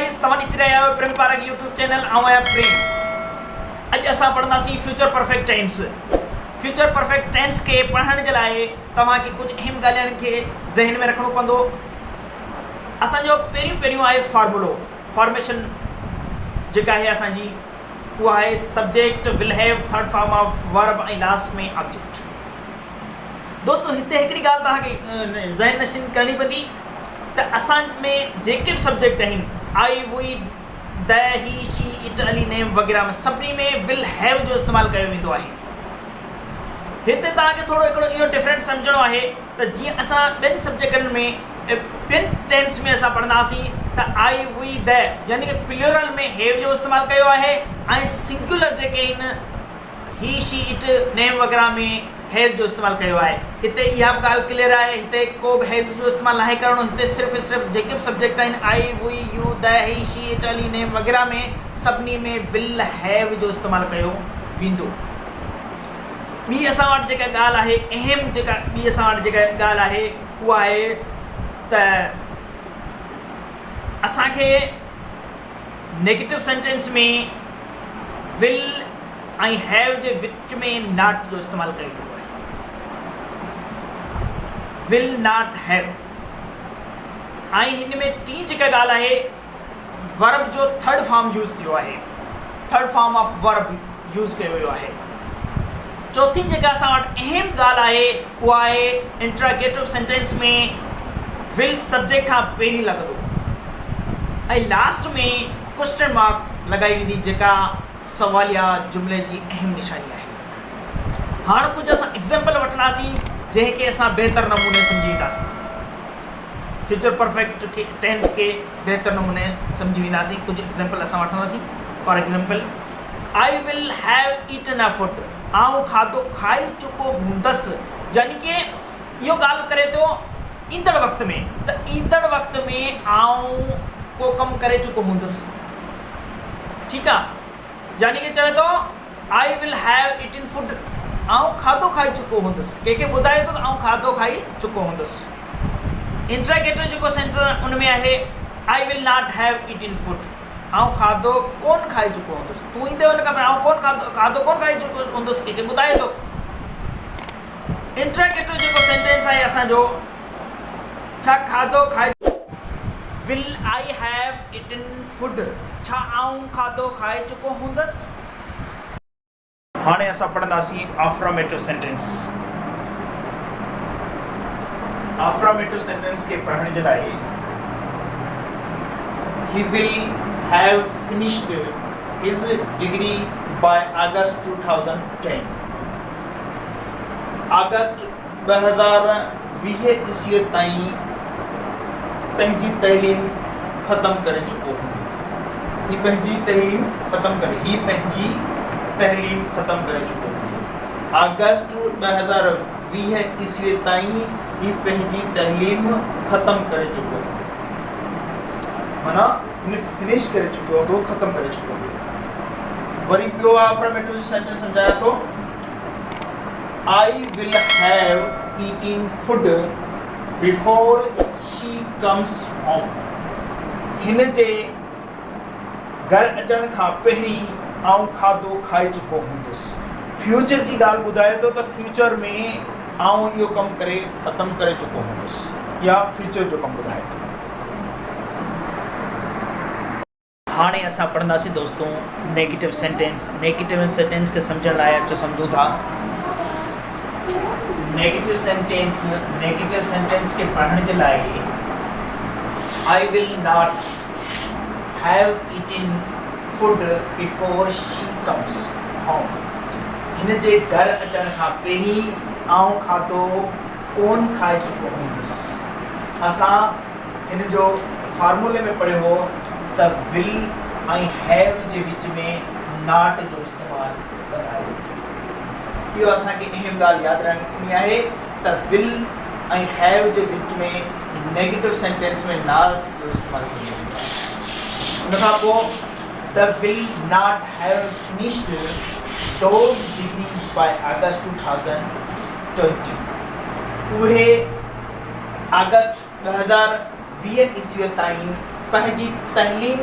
Guys توهان ڏسي رهيا آهيو پريم پارڪ يوٽيوب چينل آئون آهيان پريم اڄ اسان پڙهنداسين future perfect tense future perfect tense کي پڙهڻ جي لاء توهان کي ڪجهه اهم ڳالهين کي ذهن ۾ رکڻو پوندو اسان جو پهريون پهريون آهي فارمولو فارميشن جيڪا آهي اسان جي اها آهي subject will have third form of verb ۽ last ۾ object دوستو هتي هڪڙي ڳالهه توهان کي ذهن نشين ڪرڻي پوندي ته اسان ۾ جيڪي به سبجيڪٽ آهن I we they he she it Ali name وغيره ۾ سڀني ۾ will have جو استعمال ڪيو ويندو آهي هتي توهان کي ٿورو هڪڙو اهو ڊفرنس سمجهڻو آهي ته جيئن اسان ٻين سبجيڪٽن ۾ ٻين ٽينس ۾ اسان پڙهنداسين ته آئي وي the يعني ڪه پليورل ۾ have جو استعمال ڪيو آهي ۽ سنگيولر جيڪي آهن هي، شي، it, نيم وغيره ۾ هيز جو استعمال ڪيو آهي. هتي اها به ڳالهه ڪليئر آهي هتي ڪو به هيز جو استعمال ناهي ڪرڻو هتي صرف ۽ صرف جيڪي به سبجيڪٽ آهن I, we, you, they, he, she, it, Ali, name وغيره ۾ سڀني ۾ will have جو استعمال ڪيو ويندو. ٻي اسان وٽ جيڪا ڳالهه آهي اهم جيڪا ٻي اسان وٽ جيڪا ڳالهه آهي اها آهي ته اسان کي نيگيٽو سينٽينس ۾ will ۽ have جي وچ ۾ not جو استعمال ڪيو ويندو آهي. Will not have ۽ هن ۾ ٽين جيڪا ڳالهه آهي ورب جو ٿرڊ فارم يوز ٿيو آهي. Third form of verb use ڪيو ويو آهي. چوٿين جيڪا اسان وٽ اهم ڳالهه آهي اها آهي انٽراگيٽو سينٽينس ۾ will subject کان پهرين لڳندو ۽ لاسٽ ۾ ڪوئسچن مارڪ لڳائي ويندي جيڪا سواليا جملي جي اهم نشاني آهي. هاڻ ڪجهه اسان ايگزيمپل وٺنداسين جنهن کي اسان بهتر نموني سمجهي وينداسين. فيوچر پرفيڪٽ کي ٽينس کي بهتر نموني سمجهي وينداسين ڪجهه ايگزيمپل اسان وٺنداسين for example I will have eaten a food آئون کاڌو کائي چڪو هوندس يعني ڪي اهو ڳالهه ڪري ٿو ايندڙ وقت ۾ ته ايندڙ وقت ۾ آئون ڪو ڪم ڪري چڪو هوندس ٺيڪ آ يعني ڪي چوي ٿو I will have eaten food آئون کاڌو کائي چڪو هوندس ڪنهن کي ٻڌائي ٿو ته آئون کاڌو کائي چڪو هوندس انٽراگيٽو جيڪو سينٽر ان ۾ آهي I will not have eaten food آئون کاڌو ڪون کائي چڪو هوندس تون ايندي ان کان آئون ڪون کاڌو کاڌو ڪون کائي چڪو هوندس ڪنهن کي ٻڌائي ٿو انٽراگيٽو جيڪو سينٽينس آهي اسان جو ڇا کاڌو کائي Will I have eaten food ڇا آئون کاڌو کائي چڪو هوندس؟ هاڻي اسان پڙهنداسين آفراميٽو سينٽينس. آفراميٽو سينٽينس کي پڙهڻ جي لاء He will have finished his degree by August 2010. August 2020 عيسويء تائين پنهنجي تعليم ختم ڪري چڪو هوندو. هي پنهنجي تعليم ختم ڪري هي پنهنجي تعليم ختم ڪري چڪو هوندو. آگسٽ 2020 عيسويء تائين هي پنهنجي تعليم ختم ڪري چڪو هوندو. معنيٰ هن فنش ڪري چڪو هوندو، ختم ڪري چڪو هوندو. وري ٻيو آفرميٽو سينٽينس سمجهايان ٿو. I will have eaten food before she comes home. هن جي گهر اچڻ کان پهرين آئون کاڌو کائي چڪو هوندس. فيوچر جي ڳالهه ٻڌائي ٿو ته فيوچر ۾ آئون اهو ڪم ڪري ختم ڪري چڪو هوندس يا فيوچر جو ڪم ٻڌائي ٿو. هاڻي اسان پڙهنداسين دوستو نيگيٽو سينٽينس نيگيٽو سينٽينس کي سمجهڻ لاء اچو سمجهون ٿا نيگيٽو سينٽينس نيگيٽو سينٽينس کي پڙهڻ جي لاء I will not have eaten food before she comes home هن جي گهر اچڻ کان پهرين آئون کاڌو ڪون کائي چڪو هوندس اسان هن جو فارمولي ۾ پڙهيو هو ته will ۽ have جي وچ ۾ not جو استعمال ڪندا آهيون. اهو اسان کي اهم ڳالهه ياد رکڻي آهي ته will ۽ have جي وچ ۾ نيگيٽو سينٽينس ۾ not جو استعمال ڪيو ويندو آهي. ان کان پوء the will not have finished those degrees by August 2020 اهي آگسٽ 2020 عيسويء تائين پنهنجي تعليم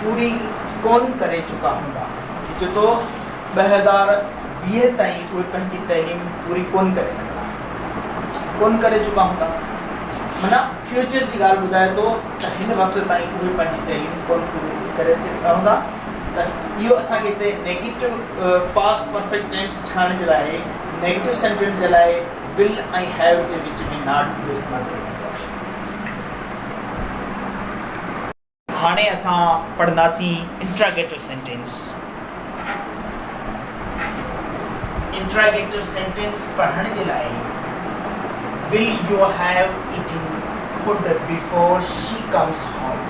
پوري ڪونه ڪري چڪا هوندا. هي چئي ٿو 2020 تائين اهي پنهنجي تعليم پوري ڪونه ڪري سگهندا. ڪونه ڪري چڪا هوندا. معنيٰ فيوچر جي ڳالهه ٻڌائي ٿو ته هن وقت تائين اهي پنهنجي تعليم ڪونه پوري ڪري چڪا هوندا ته اهو اسان کي هتي نيگيٽو پاسٽ پرفيڪٽ ٽينس ٺاهڻ جي لاء نيگيٽو سينٽينس جي لاء ول ۽ have جي وچ ۾ not جو استعمال ڪيو ويندو آهي. هاڻي اسان پڙهنداسين انٽراگيٽو سينٽينس. انٽراگيٽو سينٽينس پڙهڻ جي لاء Will you have eaten food before she comes home?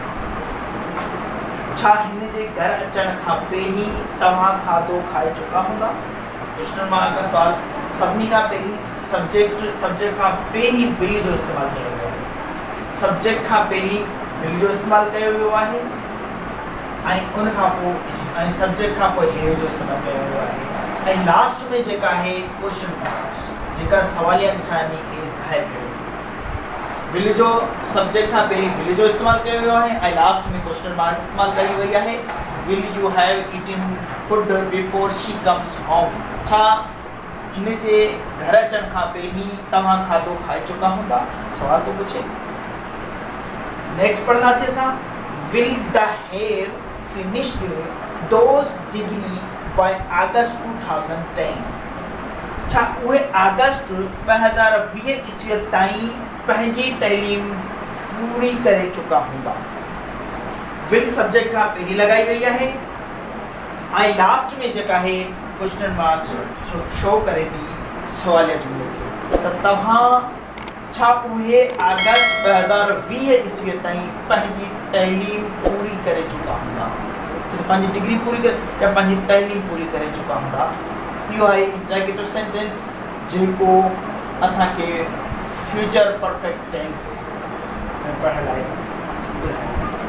ڇا هن جي گهر اچڻ کان پهرين توهان کاڌو کائي چڪا هوندا؟ ڪوئسچن مارڪ سوال سڀني کان پهرين سبجيڪٽ سبجيڪٽ کان پهرين ول جو استعمال ڪيو ويو آهي سبجيڪٽ کان پهرين ول جو استعمال ڪيو ويو آهي ۽ ان کان پوء ۽ سبجيڪٽ کان پوء هيو جو استعمال ڪيو ويو آهي ۽ لاسٽ ۾ جيڪا آهي ڪوئسچن مارڪس جيڪا سواليه نشاني کي ظاهر ڪري ٿي ول جو سبجيڪٽ کان پهرين ول جو استعمال ڪيو ويو آهي ۽ لاسٽ ۾ ڪوئسچن مارڪ استعمال ڪئي وئي آهي Will you have eaten food before she comes home? ڇا هن جي گهر اچڻ کان پهرين توهان کاڌو کائي چڪا هوندا؟ سوال ٿو پڇي. نيڪسٽ پڙهنداسين اسان Will the have finished those degree by August 2010? ڇا اهي آگسٽ 2020 عيسويء تائين پنهنجي تعليم پوري ڪري چڪا هوندا؟ Will subject کان پهرين لڳائي وئي آهي ۽ لاسٽ ۾ جيڪا آهي ڪوئسچن مارڪ شو ڪري ٿي سواليه جملي کي ته توهان ڇا اهي آگسٽ 2020 عيسوي تائين پنهنجي تعليم پوري ڪري چڪا هوندا ڇو ته پنهنجي ڊگري پوري ڪري يا پنهنجي تعليم پوري ڪري چڪا هوندا اهو آهي انٽراگيٽو سينٽينس جيڪو اسان کي فيوچر پرفيڪٽ ٽينس ۾ پڙهڻ لاء ٻڌايو وڃي ٿو.